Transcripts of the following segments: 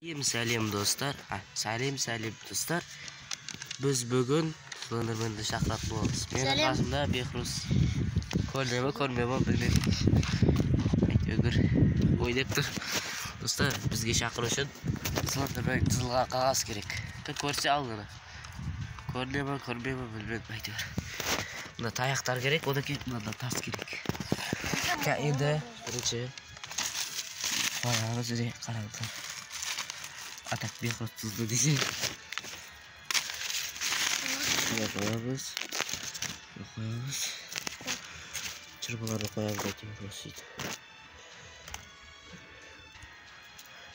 Сәлем достар. Сәлем достар. Біз бүгін Слендерменді шақыратын боламыз. Менің қасымда Бехрус. Көріне ме, көрмей ме білмедім. Әйтеуір ойнап тұр. Достар, бізге шақыру үшін Слендермен тызылған қағаз керек. Көрсе алдыны. Көріне ме, көрмей ме білмедім әйтеуір. Мына таяқтар керек, одан кейін мына тас керек. Енді бірінші қоямыз, қараңыздар. Атак Бехрус тызды десе. Қоямыз. Қоямыз. Шырпыларды қоямыз әйтеуір осы сөйтіп.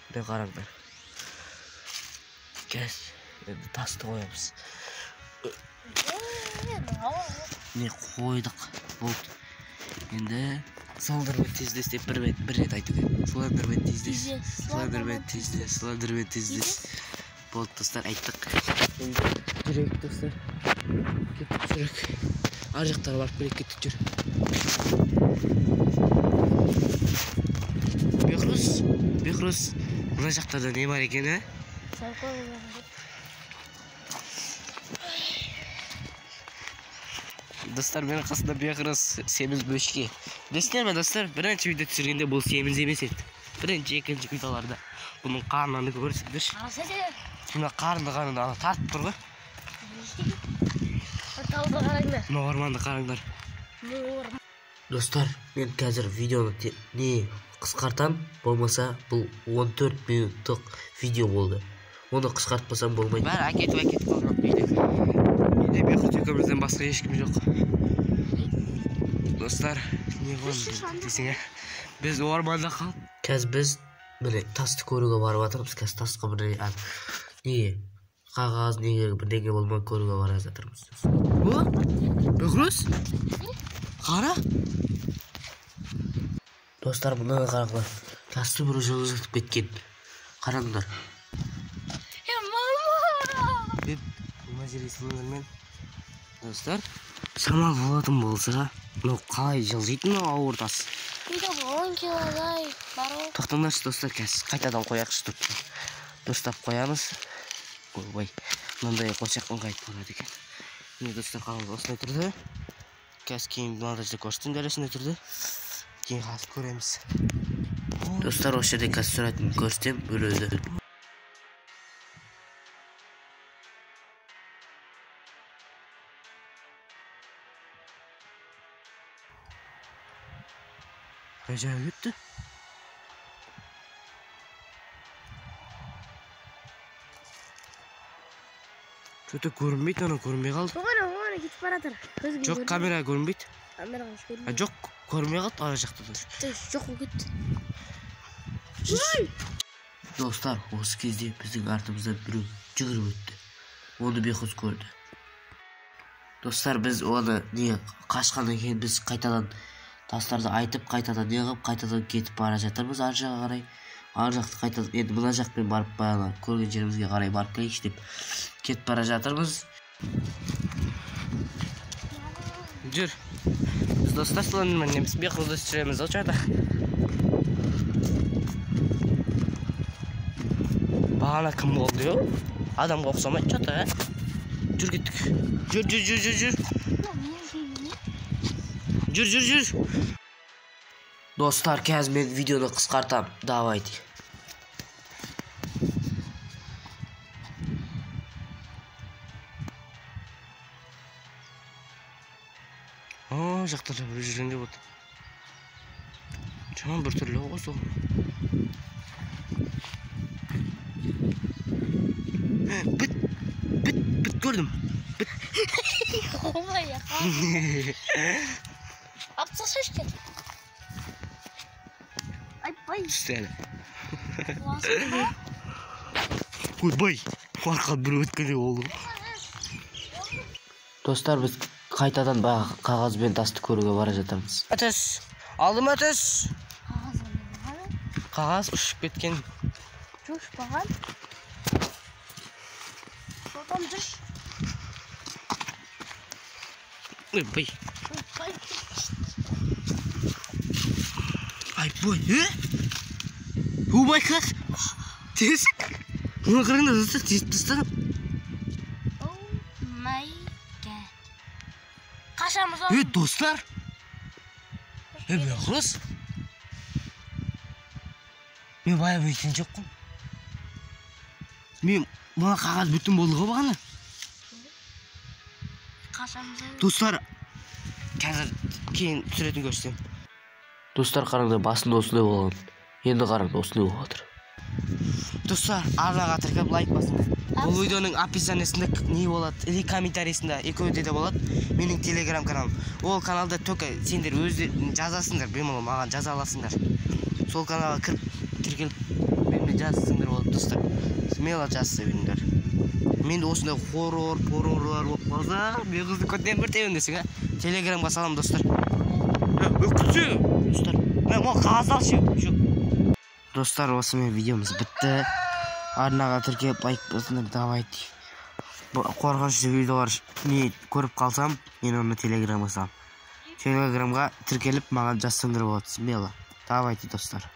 Міне қараңдар. Қазір енді тасты қоямыз. Міне қойдық. Болды. Енді Слендермен тездес деп бір рет айту керек. Слендермен тездес. Слендермен тездес. Слендермен тездес. Болды достар, айттық. Енді жүрейік достар. Кеттік жүрейік. Ар жақтарға барып келейік, кеттік жүр. Бехрус, Бехрус, мына жақтарда не бар екен, ә? Достар, менің қасымда Бехрус семіз бөшке. Білесіздер ме достар, бірінші видео түсіргенде бұл семіз емес еді. Бірінші, екінші видеоларда бұның қарнын көрсеңдерші. Мына қарны ана тартып тұр ғой. Тауды қараңдар. Мына орманды қараңдар. Достар, мен қазір видеоны не қысқартам, болмаса бұл 14 минуттық видео болды. Оны қысқартпасам болмайды. Бәрі әкетіп қалдық үйде. Үйде Бехрус екеумізден басқа ешкім жоқ. Достар, не қыламыз десең, біз орманда қалып. Қазір біз міне тасты көруге барып жатырмыз. Қазір тасқа бір не қағаз неге бірдеңе болмай көруге бара жатырмыз. О, Бехрус, қара. Достар, мынаны қараңдар. Тасты бір жылжытып кеткен. Қараңдар. Мама! Деп, мына жерге Слендермен. Достар, шамал болатын болса, мынау қалай жылжиды мынау ауыр тас. 10 килодай бар ғой. Тоқтаңдаршы достар, қазір қайтадан қояқшы деп. Дұрыстап қоямыз. Ойбай, мынандай қойсақ ыңғайлы болады екен. Міне достар, қараңыз, осындай түрде. Қазір кейін мынандай жерде көрсетемін, дәл осындай түрде. Кейін қазір көреміз. Достар, осы жерде қазір суретін көрсетемін, біреуді. Қай жаққа кетті? Что-то көрінбейді, ана көрінбей қалды. Оған кетіп бара жатыр. Жоқ, камера көрінбейді. Камераға көрінбейді. Жоқ, көрінбей қалды ана жақта да. Жоқ, ол кетті. Достар, осы кезде біздің артымыздан біреу жүгіріп өтті. Оны Бехрус көрді. Достар, біз оны не қашқаннан кейін біз қайтадан тастарды айтып, қайтадан не қылып, қайтадан кетіп бара жатырмыз ар жаққа қарай. Ар жақты қайтадан, енді мына жақпен барып баяғы көрген жерімізге қарай барып келейікші деп кетіп бара жатырмыз. Жүр. Біз достар Слендермен емес, Бехрусты түсіреміз ғой чата. Бағана кім болды ё? Адамға ұқсамайды чата, ә? Жүр кеттік. Жүр, жүр, жүр, жүр, жүр. Жүр, жүр, жүр. Достар, қазір мен видеоны қысқартам. Давайте. О, жақтарда бір жүргенде болды. Жаман бір түрлі ғой сол. Біт, біт, біт көрдім. Біт. Ой, алып тасташы кет. Айбай. Түсті әлі. Ойбай, арқа бір өткендей болды. Достар, біз қайтадан баяғы қағаз бен тасты көруге бара жатырмыз. Түс, алдыма түс. Қағаз ұшып кеткен. Жоқ, ұшпаған. Потом түс. Ойбай. Айбай, е? Oh my god! Тесік! Мына қараңдар, достар, тесіп тастаған. Oh my God. Қашамыз. Е, достар. Е, Бехрус. Мен баяғы өйткен жоқпын. Мен мына қағаз бүтін болды ғой бағана. Қашамыз. Достар, қазір кейін суретін көрсетемін. Достар, қараңдар, басында осындай болған. Енді қараңдар, осындай болып жатыр. Достар, арнаға тіркеліп, лайк басыңдар. Бұл видеоның описаниесінде не болады, или комментарийсінде, екеуінде де болады менің телеграм каналым. Ол каналда только сендер өздерің жазасыңдар, бемалол маған жаза аласыңдар. Сол каналға кіріп, тіркеліп, менімен жазсаңдар болады, достар. Смело жазса беріңдер. Менде осындай хоррор, поррорлар болып қалса, мен қызды көтен бір тебемін десең, а? Телеграмға саламын, достар. Күтсе, достар. Мә, мына қағазды алшы, жоқ. Достар, осымен видеомыз бітті. Арнаға тіркеліп, лайк басыңдар, давайте. Қорқынышты видеолар не көріп қалсам, мен оны телеграмға саламын. Телеграмға тіркеліп, маған жазсаңдар болады, смело. Давайте, достар.